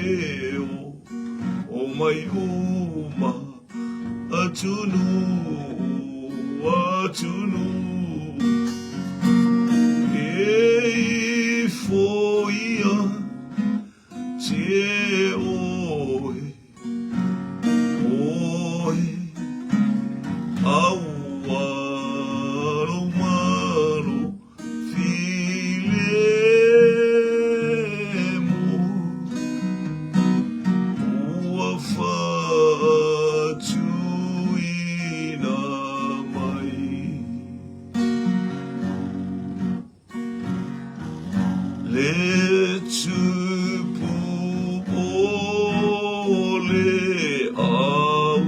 E o o mai uma atunuu atunuu E ifo ia te oe oe Aua lou malo filemu Ua faatuina mai. Le tupu o le au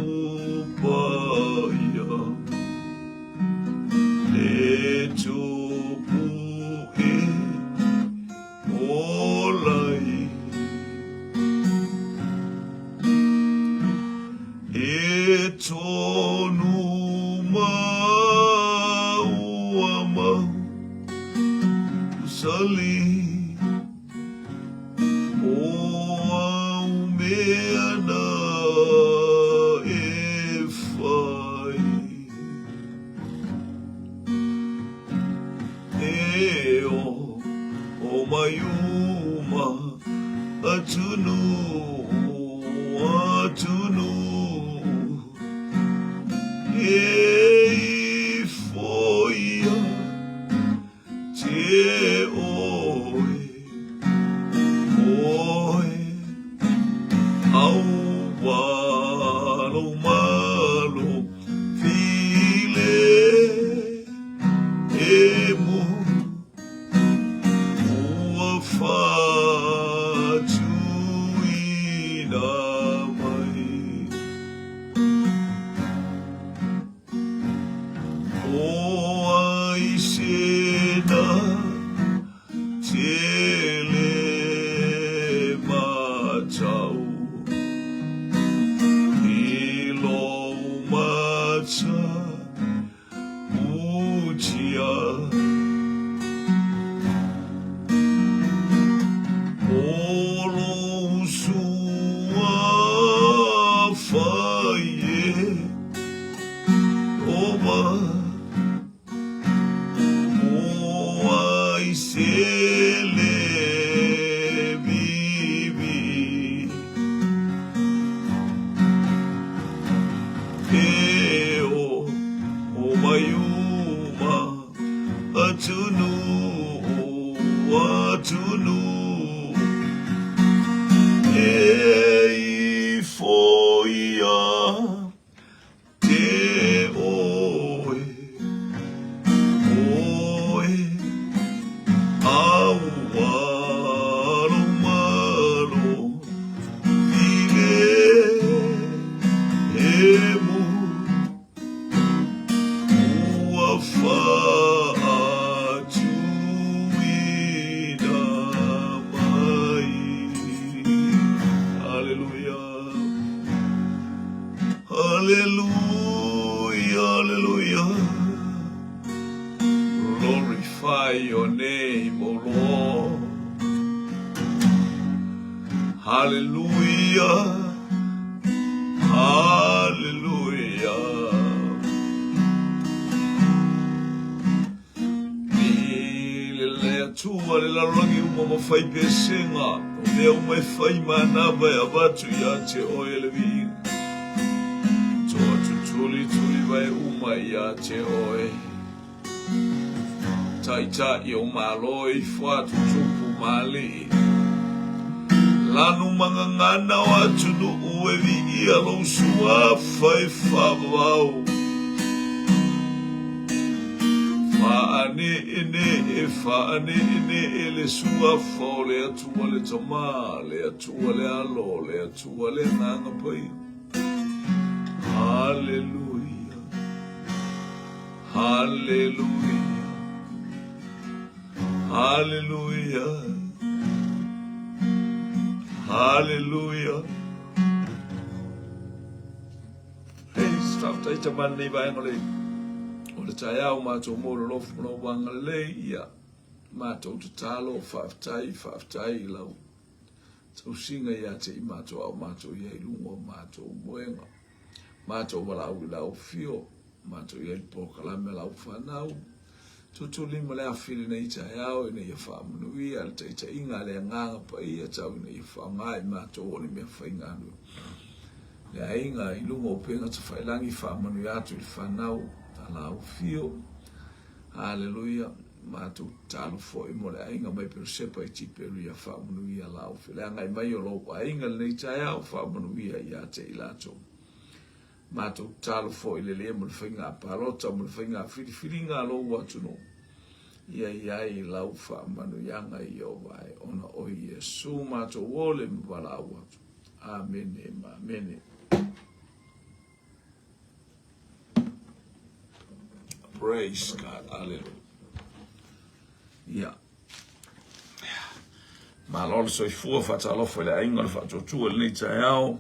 paia. Le tupu e ola ai. E tonu mau a mau sali o au mea na e whai. E o, o mai uma atunuu, atunuu. E ifo ia te oe, oe, aua lou malo file emu ua faatuina mai. O ai sena tele matau i lou mata utia. O lou suafa e Oma o ai se le bibi E o o mai uma atunuu atunuu E ifo ia Te oe, oe, aua lou malo file emu ua faatuina mai. Aleluia. Hallelujah, hallelujah. Glorify your name, O Lord. Hallelujah, hallelujah. I le le Atua le lalolagi uma ma fai pesega, o mea uma e fai manava e avatu ia te oe le viiga. Toa tutuli tuli vai uma ia te oe. Taitai o malo e ifo atu tupu mali'i. Lanu magagana o atunuu e viia lou suafa e faavavau. Faane'ene'e, faane'ene'e le suafa o le Atua le Tama, le Atua le Alo, le Atua le Agaga Paia. Haleluia, haleluia, haleluia, haleluia. Praise, faafetai tama lenei vaega o le o le taeao matou mo le lofu ma lou agalelei ia matou tatalo faafetai faafetai i lau Tausiga ia te i matou a o matou i ai i luga o matou moega. Matou valaau i lau afio, matou i ai le polokalame a lau fanau. Tutulima le afi i lenei taeao ina ia faamanuia le taitaiga a le Agaga Paia tau ina ia faaaoga i matou o le mea faigaluega. Le aiga i luga o upega tafailagi faamanuia atu i le fanau a lau afio. Haleluia. Matou tatalo foi mo le aiga mai Perosepa i Tiperu ia faamanuia lau afio. Le agai mai o lou aiga lenei taeao faamanuia ia te i latou. Matou tatalo foi i le le mo le faiga palota mo le faiga filifiliga a lou atunuu. Ia i ai lau faamanuiaga Ieova e ona o Iesu matou ole ma valaau atu. Amene ma amene. Praise God. Hallelujah. Yeah. Malo le soifua faatalofa i le aiga o le faatuatua i lenei taeao.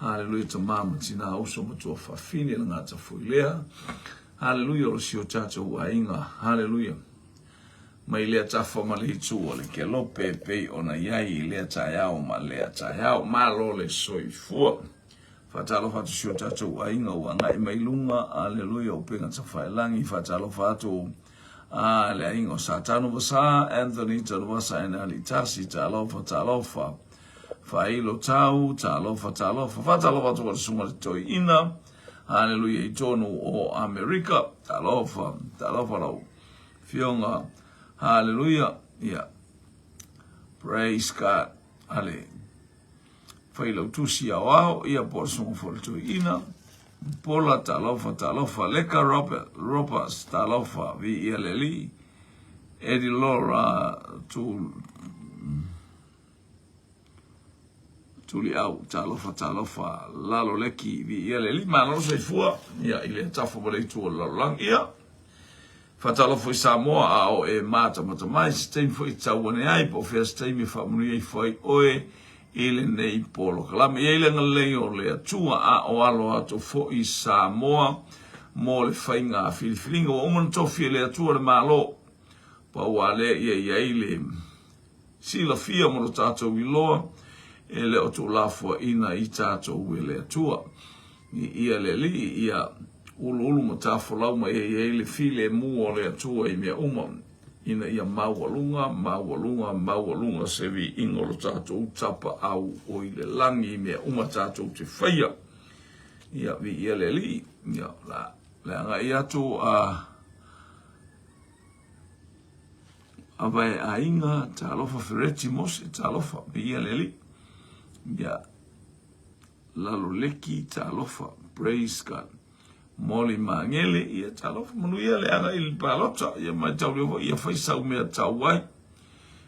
Haleluia tama ma tina uso ma tua fafine le gata foi lea. Haleluia o si o tatou aiga. Haleluia. Mai lea tafa ma le itu o le kelope e pei ona i ai i lea taeao ma lea taeao. Malo le soifua. Faatalofa atu si o tatou aiga ua agai mai luga. Aleluia, upega tafailagi. Faatalofa atu a le aiga o Satano Vasa, Anthony Tanuvasa and Ali Tasi. Talofa, talofa. Failo tau, talofa, talofa. Faatalofa atu le susuga le toeaina. Aleluia, i tonu o Amerika. Talofa, talofa lau fioga. Haleluia. Yeah. Praise God. Hallelujah. Failautusi Aoao, ia po o le Susuga foi le Toeaina, Pola, talofa, talofa, Leka Robert, Roberts, talofa, viia le Alii, Eddie Laura, tu, Tuliau, talofa, talofa, Lalo Leki, viia le Alii, malo le soifua, ia, i le tafa ma le itu o le lalolagi, ia. Faatalofa i Samoa a o e matamata mai, se taimi foi e tau ane ai, po o fea se taimi e faamanuia ifo ai oe i lenei polokalame. E i ai le agalelei o le Atua a o alo atu foi Samoa mo le faiga filifiliga. Ua uma ona tofi e le Atua le Malo, pau a lea ia i ai le silafia mo lo tatou iloa e le o tuulafoaina i tatou e le Atua. I ia le Alii, ia uluulu ma tafolau ma ia i ai le filemu o le Atua i mea uma, ina ia maualuga, maualuga, maualuga se viiga o lo tatou Tapaau o i le lagi i mea uma tatou te faia. Ia viia le Alii, ia la, le agai atu a Avae aiga, talofa Fereti Mose, talofa, viia le Alii. Ia Laloleki, talofa, praise God. Moli Magele, ia talofa, manuia le agai i le palota, ia mataulia foi ia fai sau mea tau ai,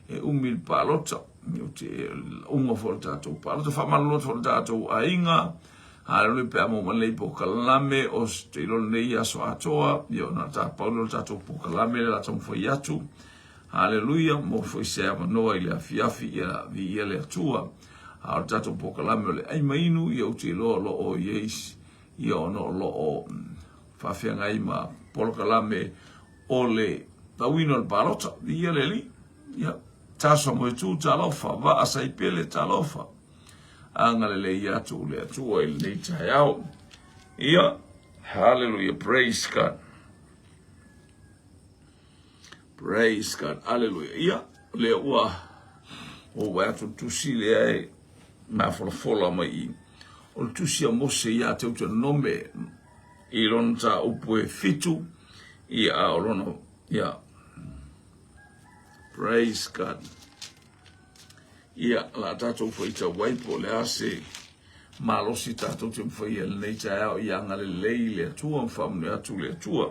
e umi le palota, ou te unga foi le tatou palota, faamalolo atu foi le tatou aiga, Haleluia pe a maua mai lenei polokalame o te iloa lenei aso atoa, ia ona tapau lea o le tatou polokalame lea o le a taumafai atu. Haleluia, maua foi se avanoa i le afiafi, ia viia le Atua. A o le tatou polokalame o le ai ma inu, ia ou te iloa o lo o i ai, ia ona o lo o faafeagai ma polokalame o le tauina o le palota. Viia le Alii. Ia, taso mo itu, talofa, vaa saipele, talofa. Agalelei atu le Atua i lenei taeao. Ia, hallelujah, praise God. Praise God, hallelujah. Ia, lea ua ou vaai atu le tusi lea e mafolafola mai i. O le tusi a Mose ia Teutonome i lona mataupu e 7, ia, a o lona, ia, praise God. Ia, la tatou faitau ai po o le a se malosi tatou te mafai i lenei taeao ia agalelei le Atua ma faamanuia atu le Atua.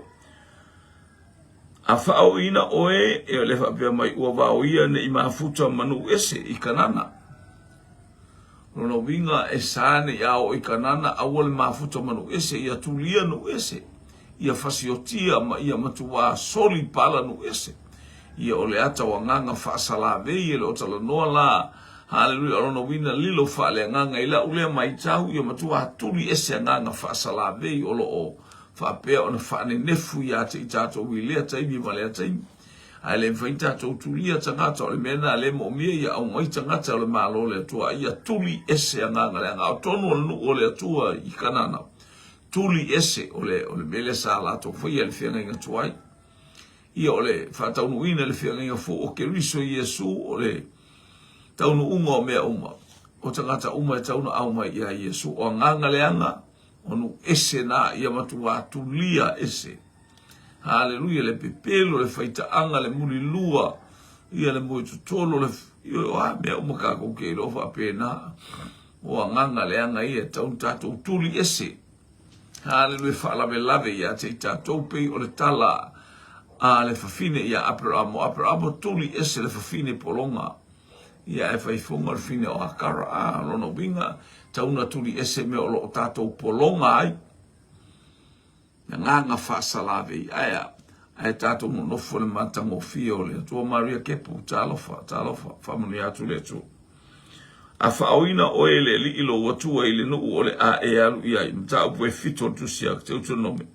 A faaoina oe, e le faapea mai ua vaoia ne i mafuta ma nuu ese i Kanana. Lona uiga e sa ne i a oo i Kanana, aua le mafuta ma nuu ese, ia tulia nuu ese, ia fasiotia ma ia matuā soli pala nuu ese. Ia o le ata o agaga faasalavei e le o talanoa la, haleluia, o lona uiga lilo faaleagaga i lau lea maitau, ia matuā tuli ese agaga faasalavei o lo o faapea ona faanenefu ia te i tatou i lea taimi ma lea taimi. Ae le mafai ona tatou tulia tagata, o le mea lena lea e moomia ia aumai tagata o le Malo o le Atua, ia tuli ese agaga leaga. A o tonu o le nuu o le Atua i Kanana, tuli ese o le, o le mea lea sa latou faia i le feagaiga tuai. Ia o le faataunuuina i le feagaiga fou o Keriso Iesu o le taunuuga o mea uma. O tagata uma e tau na aumai ia Iesu. O agaga leaga, o nuu ese na, ia matua tulia ese. Haleluia, le pepelo, le faitaaga, le mulilua, ia le moe totolo, le, o a mea uma kākou ke iloa faapena. O agaga leaga ia e tau na tatou tuli ese. Haleluia, faalavelave ia te i tatou pei o le tala a le fafine ia Aperamo. O Aperamo tuli ese le fafine pologa. Ia ae faifoga le fine o Akara. A, lona uiga, tau na tuli ese mea o lo o tatou pologa ai. Agaga faasalavei ae ae tatou nonofo le matagofie o le Atua Maria Kepu talofa talofa faamanuia atu le Atua. A faaoina oe e le Alii lou Atua i le nuu o le a e alu i ai, mataupu e fito o le tusi a Deuteronome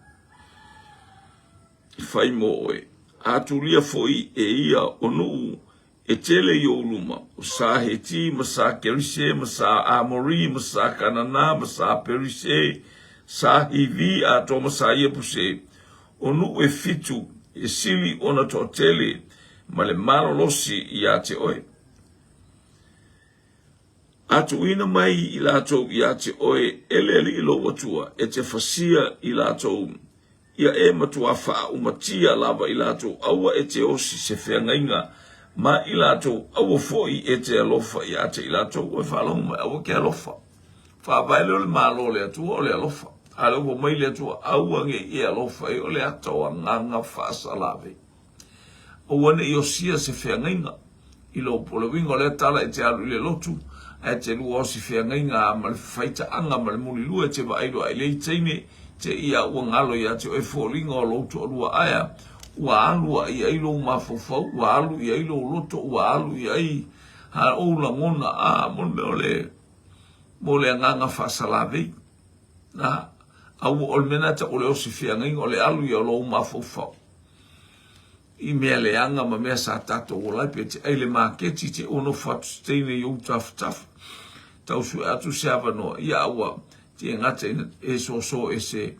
i fai mo oe. A tulia foi e ia o nuu E tele i ou luma, o sa Heti, ma sa Kerise, ma sa Amori, ma sa Kanana, ma sa Perise, sa Hivi, atoa ma sa Iepuse, o nuu e fitu, e sili ona toatele ma le malolosi ia te oe. A tuuina mai i latou ia te oe e le Alii lou Atua, e te fasia i latou, ia e matuā faaumatia lava i latou, aua e te osi se feagaiga ma i latou, aua foi e te alofa ia te i latou. Ua e faalogo mai, aua ke alofa. Faavae lea o le Malo o le Atua o le alofa. A lea ua mai le Atua, aua ne i e alofa ai, o le ata o agaga faasalavei. Aua ne i osia se feagaiga i lou pule. Uiga o lea tala e te alu i le lotu, ae te lua osi feagaiga a ma le faitaaga ma le mulilua e te vaai loa i lei teine te ia ua galo ia te oe foliga o lou toalua aea ua alu a i ai lou mafaufau, ua alu i ai lou loto, ua alu i ai a ou lagona a mo le mea o le mo le agaga faasalavei. Na, aua o le mea na tau o le osi feagaiga o le alu ia o lou mafaufau. I mea leaga ma mea sa tatou ola ai pe te ai le maketi te ono nofo atu se teine i ou tafatafa tau sue atu se avanoa ia a ua te gata ina e soso ese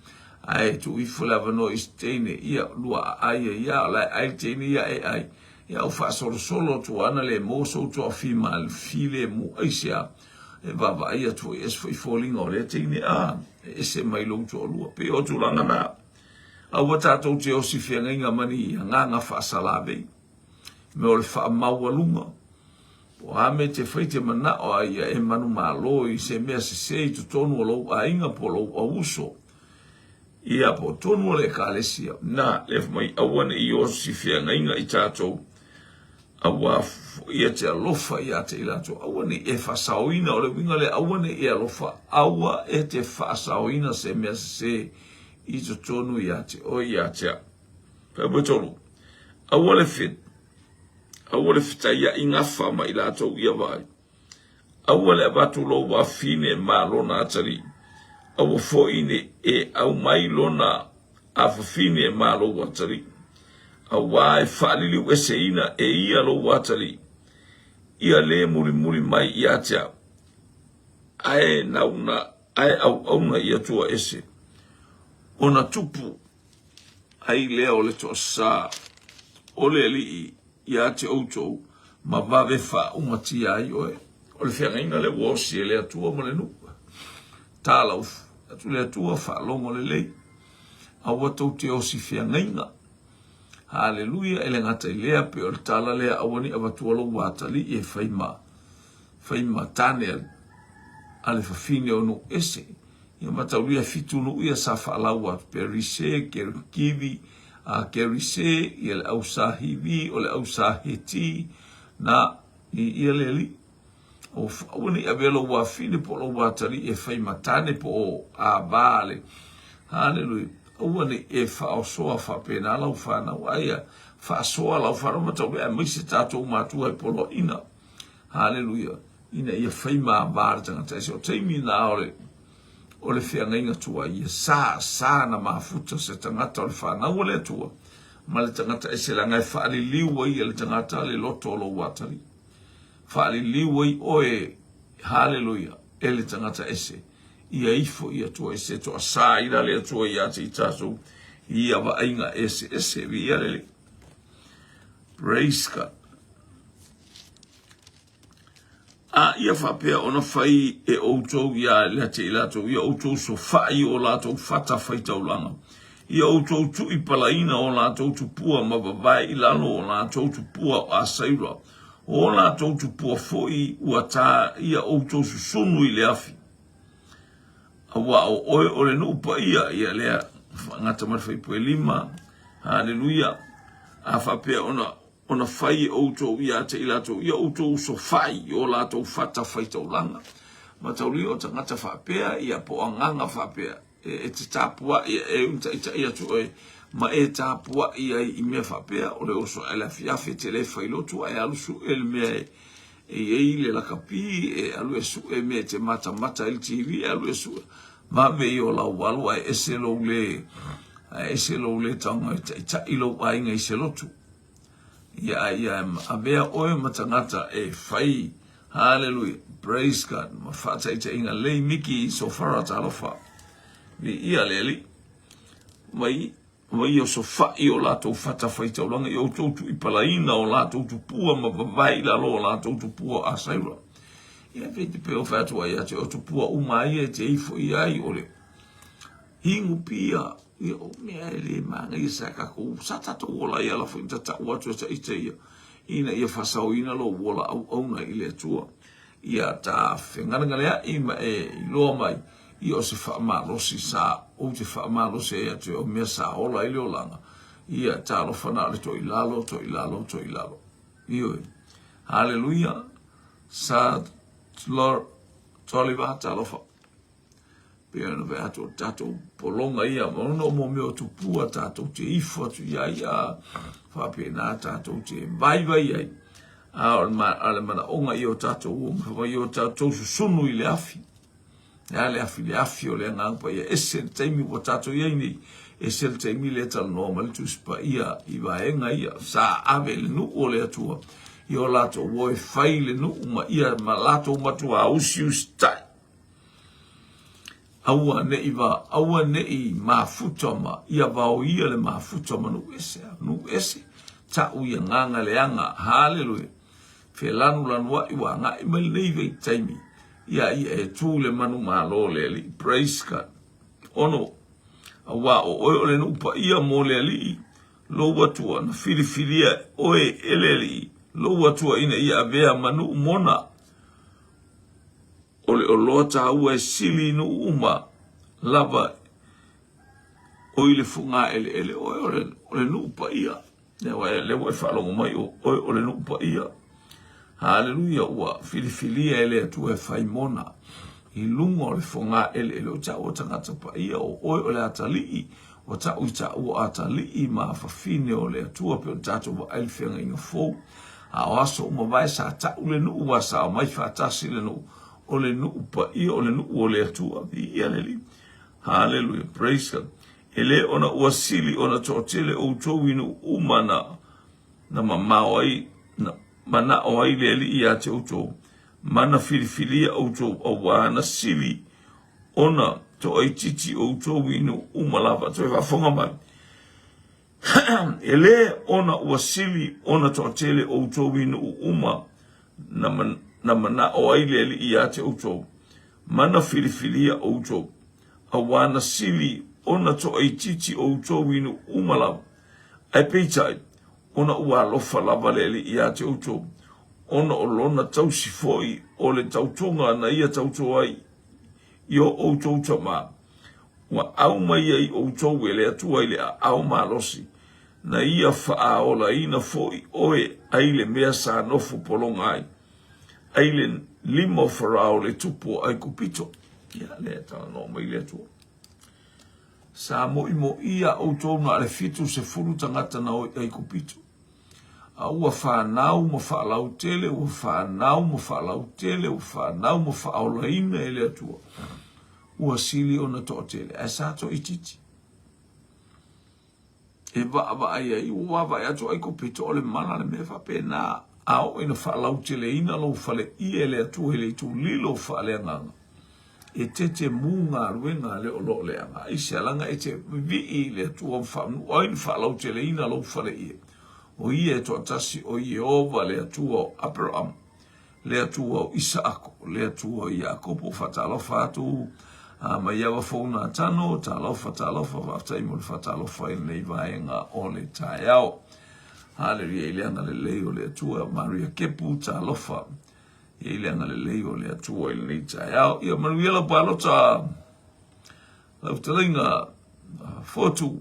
ae tuu ifo le avanoa i se teine ia lua aai ia ia o la e ai le teine ia e ai ia au faasolosolo atu ana le maua sou toafima filemu aisea e vaavaai atu foi ese foi foliga o lea teine a e ese mai lou toalua pei o tulaga na. Aua tatou te osi feagaiga ma ni agaga faasalavei, me o le faamaualuga. Po o a mea e te fai te manao a ia e manumalo i se mea sese i totonu o lou aiga po o lou auuso, ia po o totonu o le ekalesia. Na, lea fai mai, aua ne i osi feagaiga i tatou, aua foi e te alofa ia te i latou, aua ne i e faasaoina, o le uiga lea, aua ne i e alofa, aua e te faasaoina se mea sese i totonu ia te oe ia te au. Faipotolu, aua le fit, aua le fetaiaʻi gafa ma i latou ia vaai. Aua le avatu lou wafine ma lona atalii. Aua foi ne e aumai lona afafine ma lou atalii. Auā e faaliliueseina e ia lou atalii, ia le mulimuli mai ia te au, ae nauna ae auauna i Atua ese, ona tupu ai lea o le toasa o le Alii ia te outou, ma vave faaumatia ai oe. O le feagaiga lea ua osi e le Atua ma le nuu. Tala atu le Atua, faalogo lelei, aua tou te osi feagaiga. Haleluia, e le gata i lea, pe o le tala lea, aua ne i avatua lou atalii e fai ma fai ma tane a le fafine o nuu ese. Ia mataulia e fitu nuu ia sa faalaua atu, Perise, Kivi, a Kerise, ia le au sa Hivi, o le au sa Heti, na i ia le alii. O aua ne i avea lou afine po o lou atalii e fai ma tane po o ava le. Haleluia. Aua ne i e faaosoa faapena lau fanau, aia faasoa lau fanau mataulia aemaise tatou matua e poloaiina. Haleluia! Ina ia fai mama le tagata ese. O taimi na o le, o le feagaiga tuai, ia sa, sa na mafuta se tagata o le fanau a le Atua. ma le tagata ese leaga e faaliliu ai e le tagata le loto o lou atalii. Faaliliu ai oe, haleluia, e le tagata ese. Ia ifo i Atua ese toasa i la le Atua ia te i tatou i ia vaaiga eseese. Viia le Alii. Praise God. A ia faapea ona fai e outou ia te i latou, ia outou sofa'i o latou fata faitaulaga, ia outou tu'i palaina o latou tupua ma vavae i lalo o latou tupua o Asaira, o latou tupua foi ua ta ia outou susunu i le afi. Auā o oe o le nuu paia, ia lea faagata ma le fuaiupu 5, haleluia, a faapea ona ona fai e outou ia te i latou, ia outou sofa'i i o latou fata faitaulaga. Mataulia o tagata faapea, ia po o agaga faapea, e te tapua'i e utaita'i atu oe, ma e tapua'i ai i mea faapea, o le oso ae le afiafi e te le fai lotu ae alu su'e le mea e i ai le lakapi, e alu e su'e mea e te matamata ai le TV, e alu e su'e, vave ia o lau alu ae ese lou le, ae ese lou le tago e taita'i lou aiga i se lotu. Ia, ia avea oe ma tagata e fai. Haleluia. Praise God. Ma faataitaiga lelei Miki Sofara talofa. Viia le Alii. Mai mai ia sofa'i o latou fata faitaulaga i outou tuipalaina o latou tupua ma vavae i lalo o latou tupua o Asaira. Ia pei te pei o fai atu ai ia te o tupua uma ai e te ifo i ai o le Inu pia, ia o mea e le manaia sa tatou, sa tatou ola ai ala foi na tatau atu e ta ita ia, ina ia faasaoina lou ola auauna i le Atua. Ia ta fegalegalea'i ma e iloa mai, ia o se faamalosi sa ou te faamalosi ai atu e o mea sa ola ai le olaga, ia talofa na o le toilalo, toilalo, toilalo. Ioe. Haleluia. Sa Toliva, talofa. Pei ona fai atu o le tatou pologa ia, ona o mea o tupua tatou te ifo atu i ai a faapena tatou te vaivai ai. A o le manaoga ia o tatou o o tatou susunu i le afi. E a le afi, le afi o le Agaga Paia. Ese le taimi ua tatou i ai nei, ese le taimi lea e talanoa mai le Tusi Paia i vaega ia. Sa ave i le nuu o le Atua i o latou o e fai le nuu ma ia ma latou matuā usiusitai. Aua neʻi va, aua neʻi mafuta ma ia vaoia le mafuta ma nuu ese, nuu ese, taʻu i agaga leaga, haleluia, felanulanuaʻi ua agai mai lenei vaitaimi ia ia e tu le manumalo o le Alii, praise God. Ono, auā o oe o le nuu paia mo le Alii, lou Atua, na filifilia oe e le Alii, lou Atua ina ia avea ma nuu mona, O le oloa taua e sili i nuu uma lava o i le fogaeleele oe o le, o le nuu paia. Lea ua e, lea ua e faalogo mai o oe o le nuu paia. Haleluia, ua filifilia e le Atua e fai mona i luga o le fogaeleele o taua tagata paia o oe o le atalii, ua ta'u i ta'ua atalii ma fafine o le Atua pei ona tatou vaai le feagaiga fou. A o aso ua mavae sa ta'u le nuu a sa omai faatasi le nuu, o le nuu paia o le nuu o le Atua. Viia le Alii. Haleluia. Praise God. E le ona ua sili ona toatele outou i nuu uma na na mamao ai na manao ai le Alii ia te outou, ma na filifilia outou auā na sili ona toaitiiti outou i nuu uma lava. Toe faafofoga mai. E le ona ua sili ona toatele outou i nuu uma na, na manao ai le Alii ia te outou, ma na filifilia outou, auā na sili ona toaitiiti outou i nuu uma lava. Ae peitai, ona ua alofa lava le Alii ia te outou, ona o lona tausi foi o le tautoga na ia tauto ai i o outou tama, ua au mai ai outou e le Atua i le aao malosi, na ia faaolaina foi oe ai le mea sa nofo pologa ai, ai le lima o Farao le tupu o Aikupito. Ia, lea e talanoa mai le Atua. Sa moʻimoʻia outou na o le 70 tagata na o i Aikupito. A ua fanau ma faalautele, ua fanau ma faalautele, ua fanau ma faaolaina e le Atua. Ua sili ona toatele, ae sa toaitiiti. E vaavaai ai, ua vaavaai atu ai Aikupito o le mala le mea faapena, a oo ina faalauteleina lou fale ie e le Atua i le itulilo faaleagaga, e tete mu galuega a le o lo o leaga. Aisea? Leaga e te vivii i le Atua ma faamanu ai na faalauteleina lou fale ie. O ia e toatasi o Ieova le Atua o Aperahama, le Atua o Isaako, le Atua o Iakopo. Faatalofa atu a Maiava Fou Natano, talofa, talofa, faafetai mo le faatalofa i lenei vaega o le taeao. Haleluia i le agalelei o le Atua. Maria Kepu, talofa i le agalelei o le Atua i lenei taeao. Ia manuia lau palota, lau fetalaiga Fotu.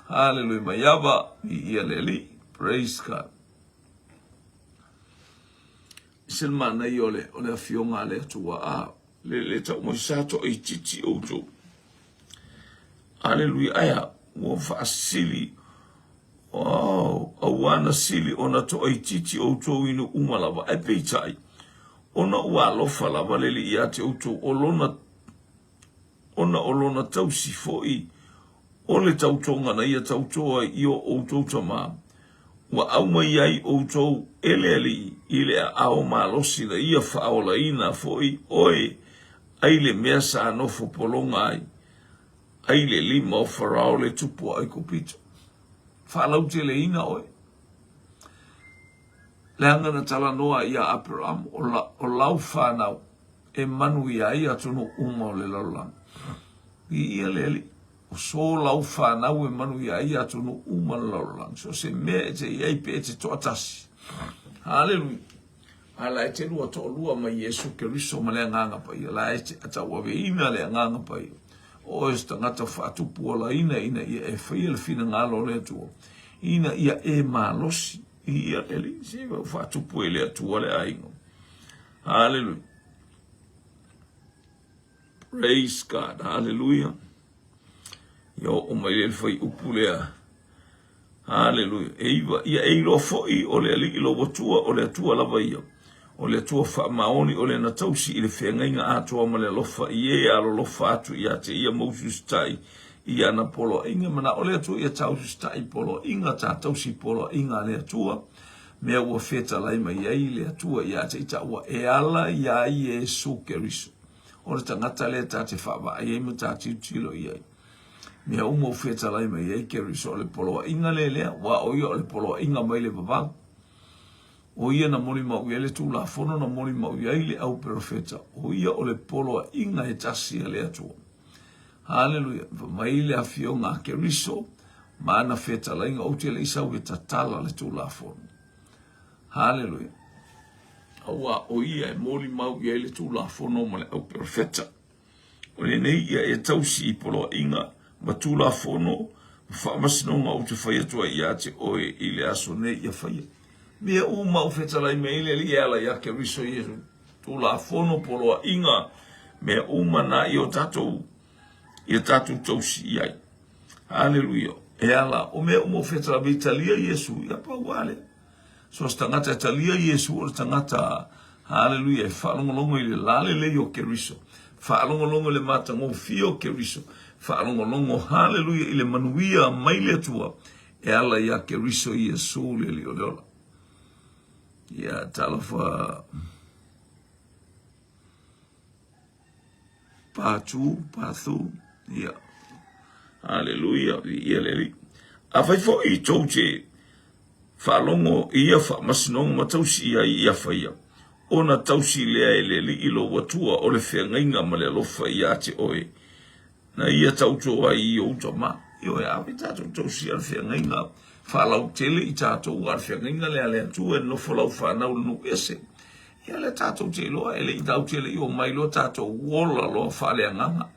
Haleluia Maiava, viia le Alii. Praise God. Se le manaia o le, o le afioga a le Atua, a le, le tau mai sa toaitiiti outou. Aleluia, aia, ua faasili, oh, auā na sili ona toaitiiti outou i nuu uma lava, ae peitai, ona ua alofa lava le Alii ia te outou, o lona ona o lona tausi foi o le tautoga na ia tauto ai i o outou tama, ua aumai ai outou e le Alii i le aao malosi na ia faaolaina foi oe ai le mea sa nofo pologa ai, ai le lima o Farao le tupu o Aikupito. Faalauteleina oe. Leaga na talanoa ia Aperamo, o, la, o lau whanau, e manuia ai atunuu uma o le lalolagi. Viia le Alii, o so lau whanau e manuia ai atunuu uma o le lalolagi. So se mea e te iai pe e te toatasi. Haleluia. A la e te lua toalua mai Iesu Keriso ma le Agaga Paia, la e te tauaveina le Agaga Paia. O oe o se tagata faatupu olaina ina ia e faia le finagalo o le Atua, ina ia e malosi. Viia le Alii, se ua faatupu e le Atua le aiga. Haleluia. Praise God. Haleluia. Ia oo mai le fuaiupu lea. Haleluia. E iva, ia e iloa foi o le Alii lou Atua, o le Atua lava ia. O le Atua faamaoni, o le na tausi i le feagaiga atoa ma le alofa i e alolofa atu ia te ia ma usiusitai i ana poloaiga. Manao le Atua ia tausiusitai poloaiga, ta tausi poloaiga a le Atua. Mea ua fetalai mai ai le Atua ia te itaua e ala iā Iesu Keriso. O le tagata lea ta te faavaai ai ma ta tilotilo i ai. Mea uma ua fetalai mai ai Keriso o le poloaiga le lea, ua o ia o le poloaiga mai le vavau. O ia na molimau i ai le Tulafono, na molimau i ai le au perofeta, o ia o le poloaiga e tasi a le Atua. Haleluia! Fai mai le afioga a Keriso ma ana fetalaiga, ou te le i sau e tatala le Tulafono. Haleluia! Aua o ia e molimau i ai le Tulafono ma le au perofeta. O lenei ia e tausi i poloaiga ma Tulafono ma faamasinoga ou te fai atu ai ia te oe i le aso nei ia faia. Mea uma u fetalai mai ai le Alii e ala ia Keriso Iesu. Tulafono, poloaiga, mea uma na i o tatou, ia tatou tausi i ai. Haleluia. E ala, o mea uma o fetalai mai talia Iesu, ia pau lava lea. So se tagata e talia Iesu o le tagata, haleluia, e faalogologo i le lalelei o Keriso, faalogologo i le matagofie o Keriso, faalogologo, haleluia, i le manuia mai le Atua, e ala ia Keriso Iesu le Alii o le ola. Ia, talofa Patu, Pathu, ia. Haleluia, viia le Alii. Afai foi tou te faalogo i ia faamasinoga ma tausi i ai ia faia, ona tausi lea e le Alii lou Atua o le feagaiga ma le alofa ia te oe, Na ia tauto ai i ou tama. Ioe, ave tatou tausia le feagaiga faalautele i tatou, a o le feagaiga lea a le Atua e nofo lau fanau i le nuu ese. Ia lea tatou te iloa, e le i lautele i o mai loa tatou ola loa faaleagaga.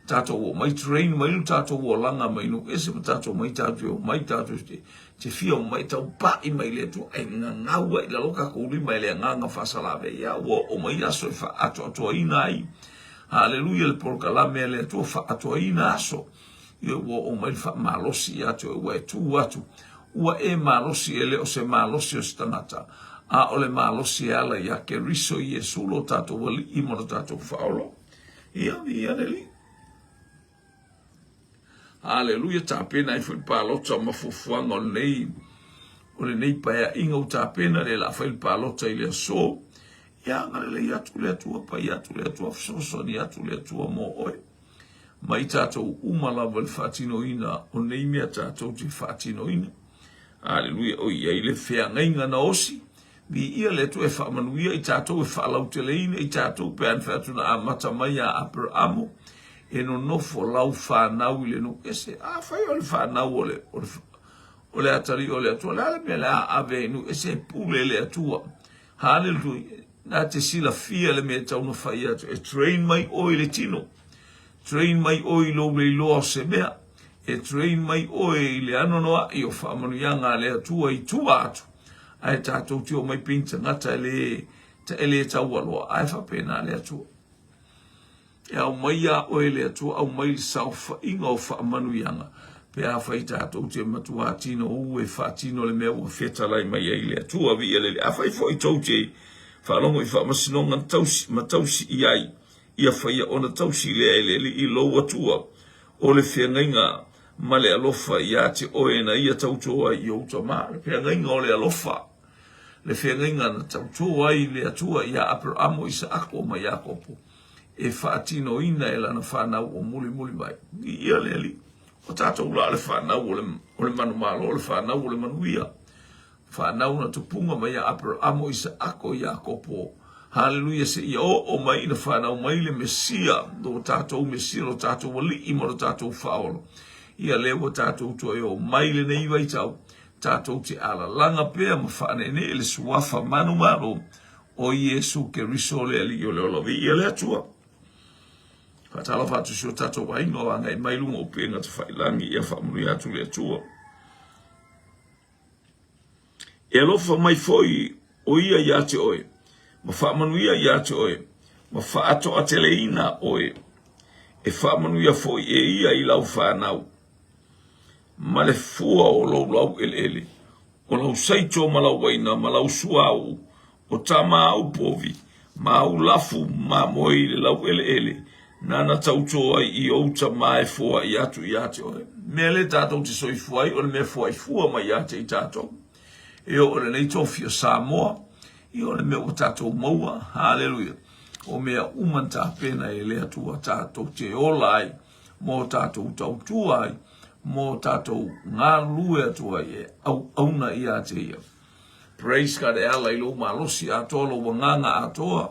Tatou omai train mai lo tatou olaga mai nuu ese ma tatou omai tatou e omai tatou te, te fia omai taupai mai le Atua ae gagau ai i lalo tatou lima e le agaga faasalavei. Ia ua oo mai aso e faaatoatoaina ai Haleluia le polokalame a le Atua faaatoaina aso. Ia ua oo mai le faamalosi ia te oe ua e tu atu. Ua e malosi e le o se malosi o se tagata, a o le malosi e ala ia Keriso Iesu lo tatou Alii ma lo tatou Faaola. Ia, viia le Alii. Haleluia, tapena ai foi le palota ma fuafuaga o lenei o lenei paeaiga ua tapena le la fai le palota i le aso. Ia agalelei atu le Atua, paia atu le Atua, fesoasoani atu le Atua mo oe. Ma i tatou uma lava i le faatinoina o nei mea tatou te faatinoina. Aleluia, o i ai le feagaiga na osi, viia le Atua e faamanuia i tatou, e faalauteleina i tatou, pe a na fai atu na amata mai ia Aperaamo, e nonofo lau fanau i le nuu ese. Afai o le fanau o le, o le, o le atalii o le Atua, o le a le mea le a ave ai i nuu ese e pule le Atua. Haleluia. Na te silafia le mea e tatau ona fai atu. E train mai oe i le tino. Train mai oe i lou leiloa o se mea. E train mai oe i le anoanoai o faamanuiaga a le Atua i tua atu. Ae tatou te omai pei ni tagata e le, e le taualoa. Ae faapena le Atua. E aumai iā oe le Atua, aumai le saofaiga o faamanuiaga, pe afai tatou te matuā tino ū e faatino le mea ua fetalai mai ai le Atua. Viia le Alii. Afai foi tou te faalogo i faamasinoga na tausi ma tausi i ai, ia faia ona tausi lea e le Alii lou Atua o le feagaiga ma le alofa iā te oe na ia tautō ai i ou tama. Le feagaiga o le alofa, le feagaiga na tautō ai le Atua iā Aperamo, Isaako ma Iakopo. e faatinoina e lana fanau o mulimuli mai. Viia le Alii. O tatou la o le fanau o le, o le manumalo, o le fanau o le manuia. Fanau na tupuga mai ia Aperamo, Isaako, Iakopo. Haleluia, seia oo mai ina fanau mai le Mesia, lo tatou Mesia, lo tatou Alii ma lo tatou Faaola. Ia lea ua tatou toe oo mai lenei vaitau, tatou te alalaga pea ma faaneenee le suafa manumalo O Iesu Keriso le Alii o le ola. Viia le Atua. Faatalofa atu si o tatou aiga o agai mai luga o upega tafailangi ia faamanuia atu le Atua. E alofa mai foi o ia ia te oe, ma faamanuia ia te oe, ma faatoateleina oe. E faamanuia foi e ia i lau fanau, ma le fua o lou laueleele, O lau saito ma lau waina ma lau suauu, o tama au povi, ma au lafu mamoe i le laueleele, nana tautō ai i ou tama e foai atu ia te oe. Mea lea tatou te soifua ai, o le mea foai fua mai ia te i tatou. E oo i lenei tofi o Samoa, ia o le mea ua tatou maua, haleluia, o mea uma na tapena e le Atua tatou te ola ai, mō tātou tautua ai, mō tātou galulue atu ai e auauna ia te ia. Praise God, e ala i lou malosi atoa, lou agaga atoa,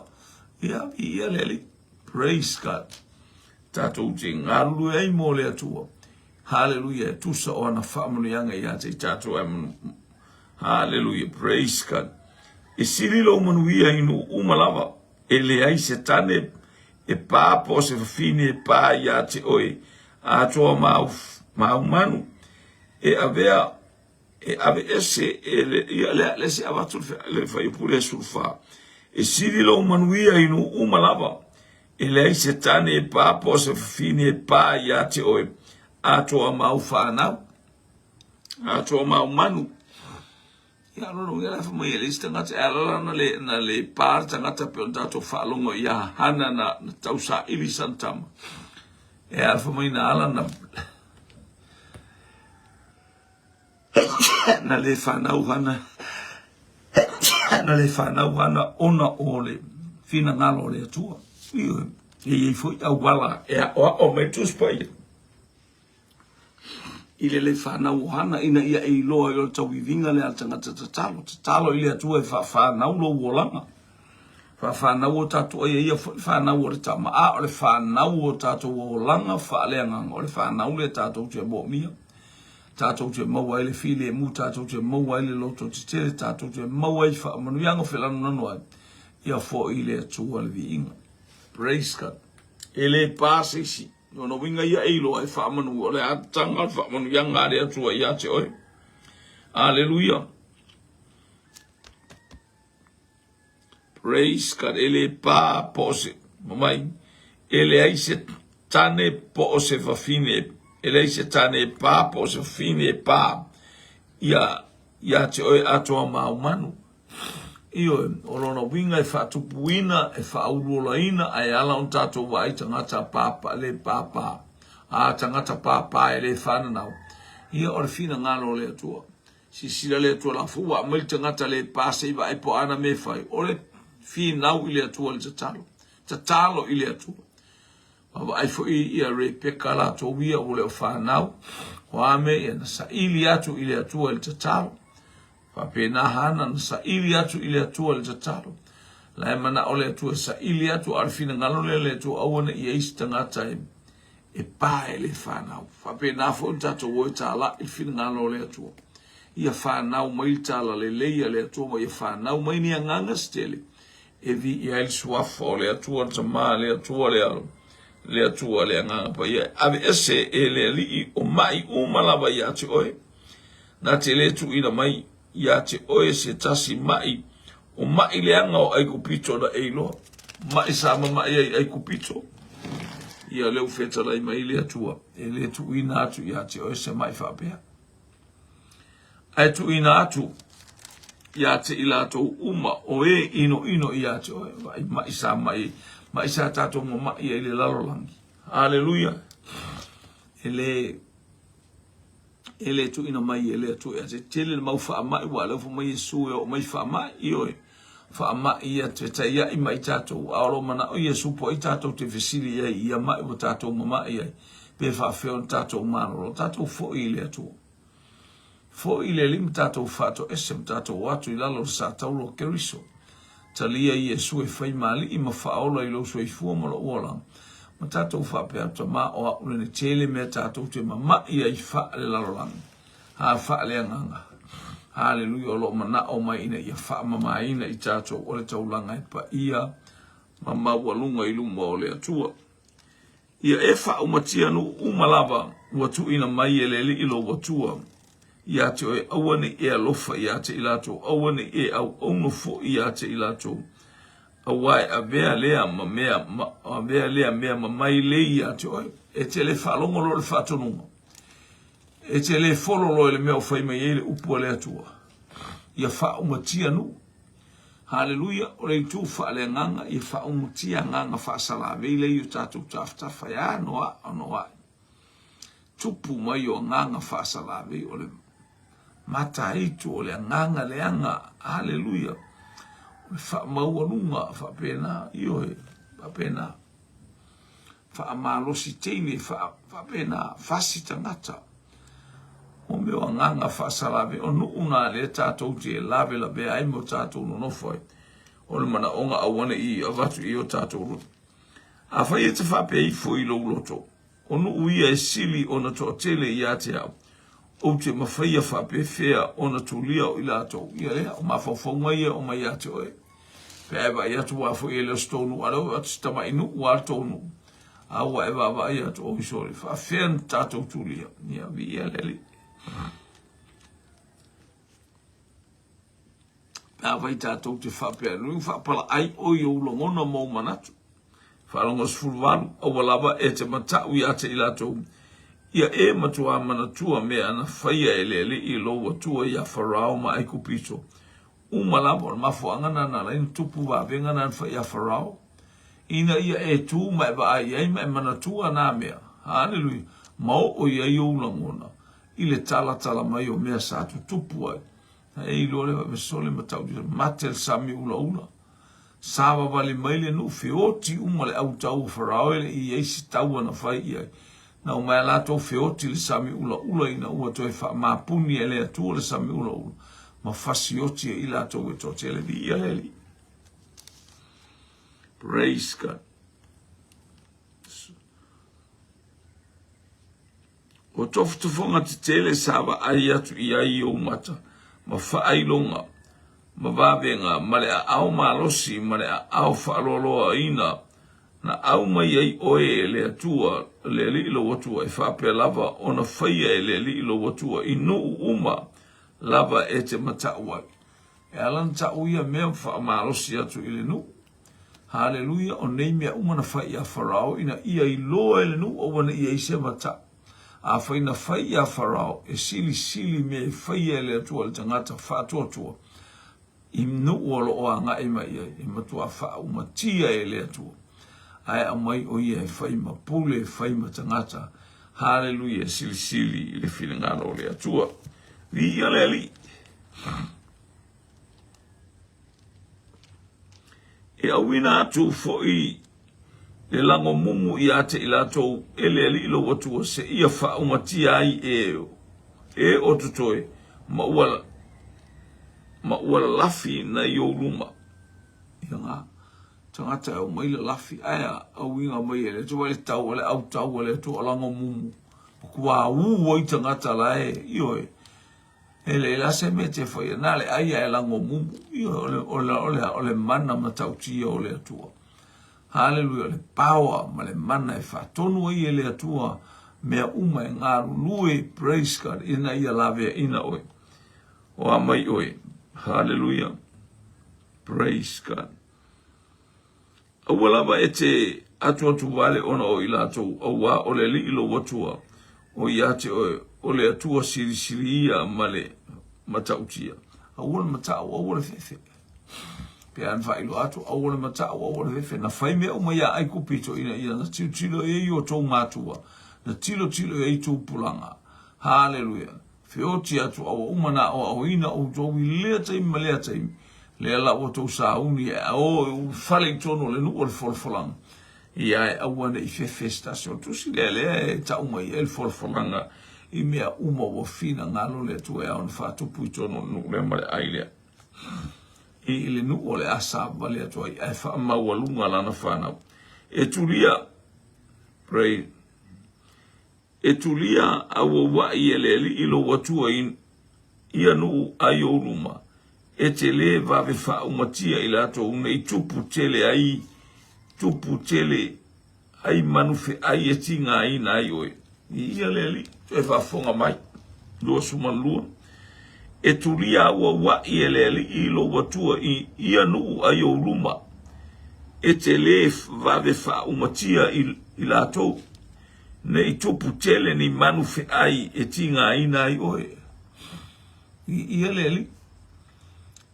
ia, viia le Alii. Praise God. Tātou te galulue ai mō le Atua. Hallelujah, e tusa o ana faamanuiaga ia te i tātou e manu. Hallelujah, praise God. E sili lou manuia i nuu uma lava, E leai se tane e pā po o se fafine e pā iā te oe atoa ma au, ma au manu e avea e ave ese e le, ia lea le se avatu le fuaiupu lea 14. E sili lou manuia i nuu uma lava, e leai se tane e pā po o se fafine e pā iā te oe atoa ma au whanau, atoa ma au manu. Ia, lona uiga la e fai mai e leai se tagata e alaala na le, na le pā le tagata pei ona tatou faalogo ia Hana na, na tausaili sana tama. E a fai mai na ala na, na le whanau Hana, na le whanau Hana ona o le finagalo o le Atua. Ioe, e i ai foi auala e aʻoaʻo mai Tusi Paia. I le le whanau o Hana ina ia e iloa i o le tauiviga lea a le tagata tatalo. Tatalo i le Atua e faawhanau lou olaga. Faawhanau o tatou ai e ia foi whanau o le tama. A o le whanau o tatou olaga faaleagaga. O le whanau lea tatou te moomia. Tatou te maua ai le filemu, tatou te maua ai le loto tetele, tatou te maua ai faamanuiaga felanonano ai. Ia foi le Atua le viiga. Praise God. E le pa se isi. Lona uiga ia e iloa e faamanu o le ataga o le faamanuiaga a le Atua ia te oe. Aleluia. Praise God. E le pā po o se, mai, e leai se tane po o se fafine, e leai se tane e pā po o se fafine e pā ia, ia te oe atoa maumanu. Ioe, o lona uiga e faatupuina, e faauluolaina, ae ala ona tatou vaai tagata pāpā, le pāpā. A tagata pāpā e le fananau. Ia o le finagalo o le Atua. Silasila le Atua la foi ua aumai le tagata le pa se i vaai po o a ana mea e fai. O le finau i le Atua le tatalo. Tatalo i le Atua. Vaavaai foi ia Rebeka latou ia ua le o fanau. O a mea ia na saili atu i le Atua i le tatalo. Faapena Hana na saili atu i le Atua i le tatalo. La e manao le Atua e saili atu, a o le finagalo lea le Atua aua ne i i ai se tagata e e pa e le fanau. Faapena foi ona tatou o e tālaʻi le finagalo o le Atua. Ia fanau mai le tala lelei a le Atua ma ia fanau mai ni agaga se tele e viia ai le suafa o le Atua, le Tama, le Atua, le Alo, le Atua, le Agaga Paia. E aveese e le Alii o maʻi uma lava ia te oe. Na te le tuuina mai ia te oe se tasi maʻi o maʻi leaga o Aikupito na e iloa. Maʻi sa mamaʻi ai Aikupito. Ia lea ua fetalai mai le Atua, e le tuuina atu ia te oe se maʻi faapea. Ae tuuina atu ia te i latou uma o e inoino ia te oe. Vaai maʻi sa maʻi, maʻi sa tatou mamaʻi ai le lalolagi. Haleluia. E le e le tuuina mai e le Atua ia te tele le mau faamai ua lea foi mai Iesu e oo mai faamai ioe faamai ia fetaiai mai tatou a o lo manao Iesu po ai tatou te fesili i ai ia mai ua tatou mama'i ai pe faafefea ona tatou malolo tatou foi i le Atua foi i le Alii ma tatou faatoese ma tatou o atu i lalo o le satauro o Keriso Talia Iesu e fai ma alii ma faaola i lou soifua ma lou olaga, ma tatou faapea atu, Tama, o a'u lene tele mea tatou te mama'i ai faalelalolagi, a faaleagaga. Haleluia, o loo mana'o mai ina ia faamamaina i tatou o le taulaga e paia ma maualuga i luma o le Atua. Ia e faaumatia nuu uma lava ua tuuina mai e le Alii lou Atua ia te oe, aua ne i e alofa ia te i latou, aua ne i e auauna foi ia te i latou, auā e avea lea ma mea, ma, avea lea mea mamailei ia te oe. E te le faalogo loa i le faatonuga, e te le folo loa i le mea o fai mai ai le upu a le Atua, ia faaumatia nuu. Haleluia, o le itu faaleagaga ia faaumutia agaga faasalavei lea i o tatou tafatafa e anoanoai. Tupu mai o agaga faasalavei o le mataitu o le agaga leaga. Haleluia, o le faamaualuga faapena, ioe, faapena. Faamalosi teine, faapena, fasi tagata. O mea o agaga faasalave, o nuu na lea tatou te lavelavea ai ma o tatou nonofo ai. O le manaoga aua ne i avatu i o tatou loto. Afai e te faapea ifo i lou loto, o nuu ia e sili ona toatele ia te au, ou te mafaia faapefea ona tulia o i latou. Ia lea, o mafaufauga ia e omai ia te oe. Pe a e vaai atu aua foi e le o se tou nuu, a o lea ua atu se tamai nuu a le tou nuu. A ua e vaavaai atu, oi sole, faafefea na tatou tulia. Ia, viia le Alii. Pe afai tatou te faapea, nui faapalaai oi ou lagona ma ou manatu. Faalogo 18, aua lava e te matau ia te i latou, ia e matuā manatua mea na faia e le Alii lou Atua iā Farao ma Aikupito, Uma lava o le mafuaaga na na ala ai ona tupu vavega na na fai ia Farao, ina ia e tu ma e vaai ai ma e manatua na mea, haleluia, ma oo i ai ou lagona i le talatala mai o mea sa tutupu ai. E iloa le vavesole ma tautia, mate le sami ulaula. Savavali mai le nuu feoti uma le au tau o Farao e le i ai se taua na fai i ai. Na uma ai latou feoti le sami ulaula ina ua toe faamapuni e le Atua le sami ulaula ma fasioti ai i latou e toatele. Viia le Alii. Praise God. O tofotofoga tetele sa vaai atu i ai i ou mata, ma faailoga, ma vavega, ma le aao malosi, ma le aao faaloaloaina, na aumai ai oe e le Atua, le Alii lou Atua, e faapea lava ona faia e le Alii lou Atua i nuu uma lava e te matau ai. E ala ona tau ia mea ma faamalosi atu i le nuu. Haleluia, o nei mea uma na fai iā Farao ina ia iloa e le nuu aua ne i ai se matau. Afai na fai iā Farao e silisili mea e faia e le Atua i le tagata faatuatua i nuu o lo o agai mai i ai, e matuā faaumatia e le Atua. Ae aumai o ia e fai ma pule, e fai ma tagata. Haleluia, silisili i le finagalo o le Atua. Viia le Alii. E auina atu foi le lagomumu ia te i latou e le Alii lou Atua seia faaumatia ai e e o totoe ma ua ma ua lalafi nai ou luma. Ia nga tagata e omai lalafi ae auiga mai e le Atua le tau a le au tau a le Atua o lagomumu matua ū ai tagata la e ioe E leai la se mea e te faia, na le ai ae lago mumu. Ioe, o le, o le, o le, o le mana matautia o le Atua. Haleluia, o le power ma le mana e faatonu ai e le Atua mea uma e galulue, praise God, ina ia laveaina oe. O a mai oe. Haleluia, praise God. Aua lava e te atuatu vale ona o i latou, auā o le Alii lou Atua, o ia te oe, o le Atua silisili ia ma le matautia. Aua le matau, aua le fefe. Pe a na faailoa atu, aua le matau, aua le fefe. Na fai mea uma iā Aikupito ina ia na tilotilo i ai o tou matua, na tilotilo i ai tupulaga. Haleluia. Feoti atu a ua uma na aoaoina outou i lea taimi ma lea taimi, lea la ua tou sauni e o e ulufale i totonu o le nuu o le folafolaga, ia e aua ne i fefe se tasi o le tusi lea lea e tau mai ai le folafolaga i mea uma ua finagalo le Atua e ao ona faatupu i totonu o le nuu lea ma le ai lea. I le nuu o le a savavali atu ai ae faamaualuga lana fanau. E tulia, pray, E tulia auauaʻi e le Alii lou Atua i ia nuu ai ou luma, e te lē vave faaumatia i latou nei tupu tele ai tupu tele ai manu feʻai e tigaina ai oe. I ia le Alii, toe faafofoga mai. 22. E tulia auauaʻi e le Alii lou Atua i ia nuu ai ou luma, e te lē vave faaumatia i latou. Ne i tupu tele ni manu feʻai e tigaina ai oe. I ia le alii.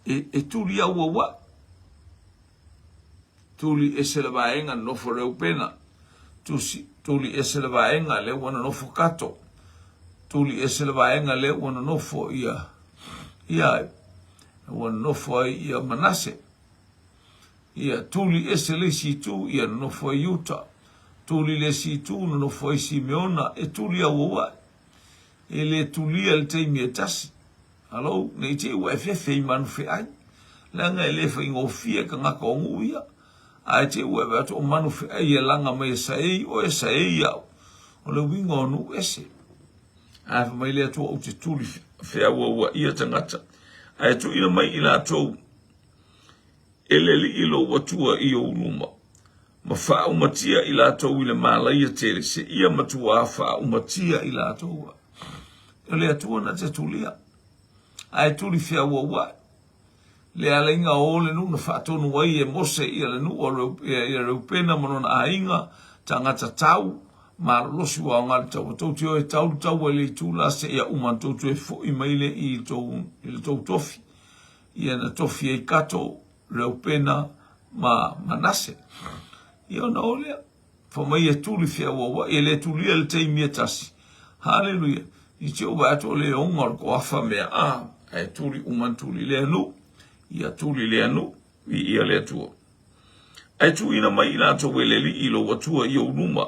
E, e tuli auauaʻi. Tuli ese le vaega nofo Reupena. Tusi, tuli ese le vaega lea ua nonofo Kato. Tuli ese le vaega lea ua nonofo ia, ia, ua nonofo ai ia Manase. Ia, tuli ese le isi itu, ia nonofo ai Iuta. Tuli le isi itu, nonofo ai Simeona, e tuli auauaʻi. E le tulia i le taimi e tasi. Alou, ne i te i ua e fefe i manu feʻai. Leaga e le faigofie tagata o nuu ia. Ae te i ua e vaai atu o manu feʻai e laga mai e saei oe, saei au. O le uiga o nuu ese. Ae fai mai le Atua ou te tuli feauauaʻia tagata. Ae tuuina mai i latou E le alii lou Atua i ou luma, ma faaumatia i latou i le malaia tele, seia matuā faaumatia i latou. O le Atua na te tulia, ae tuli feauauaʻi. Le alaiga o le nuu na faatonu ai e Mose ia le nuu o ia Reupena ma lona aiga, tagata tau, malolosi ua aoga le taua. Tou te o e tau le taua i le itu la seia uma na tou toe foi mai le i le tou tofi. Ia na tofi ai Kato, Reupena ma Manase. Ia ona o lea, fa mai e tuli feauauaʻi, e le tulia i le taimi e tasi. Haleluia! I te ou vaai atu o le oga o le toafa mea a, ae tuli uma na tuli lea nuu, ia tuli lea nuu, viia le Atua. Ae tuuina mai i latou e le Alii lou Atua i ou luma,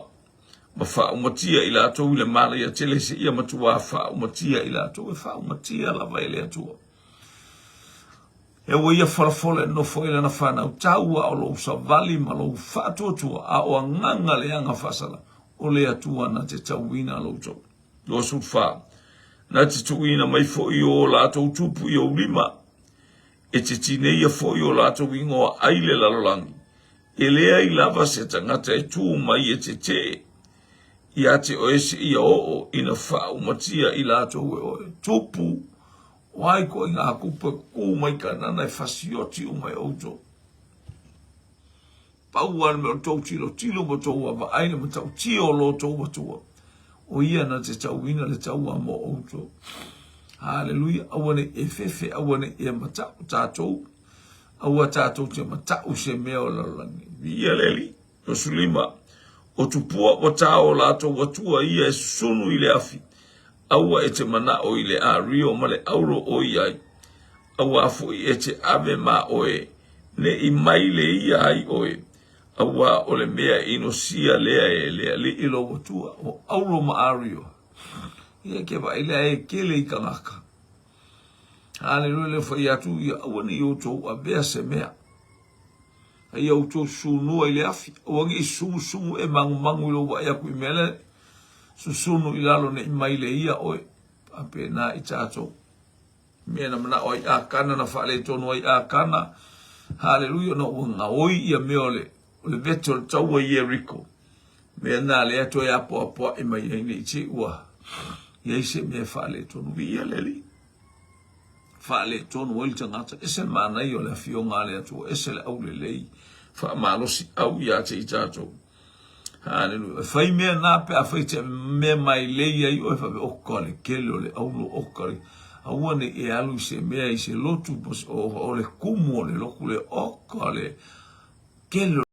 ma faaumatia i latou i le malaia tele seia matuā faaumatia i latou, e faaumatia lava e le Atua. E ua ia folafola e nofo ai lana fanau tau a o lou savali ma lou faatuatua a o agaga leaga faasala o le Atua na te tauina lou tou. 24 Na te tuuina mai foi o latou tupu i ou lima, e te tineia foi o latou ingoa ai le lalolagi, e leai lava se tagata e tu mai e tetee ia te oe seia oo ina faaumatia i latou e oe. Tupu O ai koe ngā kupu e kū mai Kanana e fasioti uma e outou. Pau a le mea o tou tilotilo ma tou vaavaai le matautia o lo tou Atua. O ia na te tauina le taua mo outou. Haleluia, aua nei e fefe, aua nei e matau tātou, aua tātou te matau se mea o lalolagi. Viia le Alii. 25. O tupua ua ta o latou atua ia e susunu i le afi, aua e te manao i le ario ma le auro o i ai, auā foi e te ave ma oe, ne i maile ia ai oe, auā o le mea inosia lea e le Alii lou Atua, o auro ma ario. Ia ke vaai lea e kele i tagata. Haleluia le fai atu ia aua ne i outou avea se mea. A ia outou sunua i le afi, aua ne i sumusumu e magumagu i lou vaai atu i mea lea, susunu i lalo ne i maile ia oe. Faapena i tatou. Mea na manao ai Akana, na faaletonu ai Akana, haleluia, ona ua gaoi ia mea o le, o le vete o le taua i Ieriko. Mea na lea toe apoapoai mai ai nei te ua i ai se mea faaletonu. Viia le Alii. Faaletonu ai le tagata. Ese le manaia o le afioga a le Atua, ese le aulelei, faamalosi au ia te i tatou. Haleluia. E fai mea na pe a fai te mea mai lei ai oe faapea, oka le kele o le aulo, oka le, aua ne i e alu i se mea i se lotu, o, o le kumu o le lotu le, oka le kele.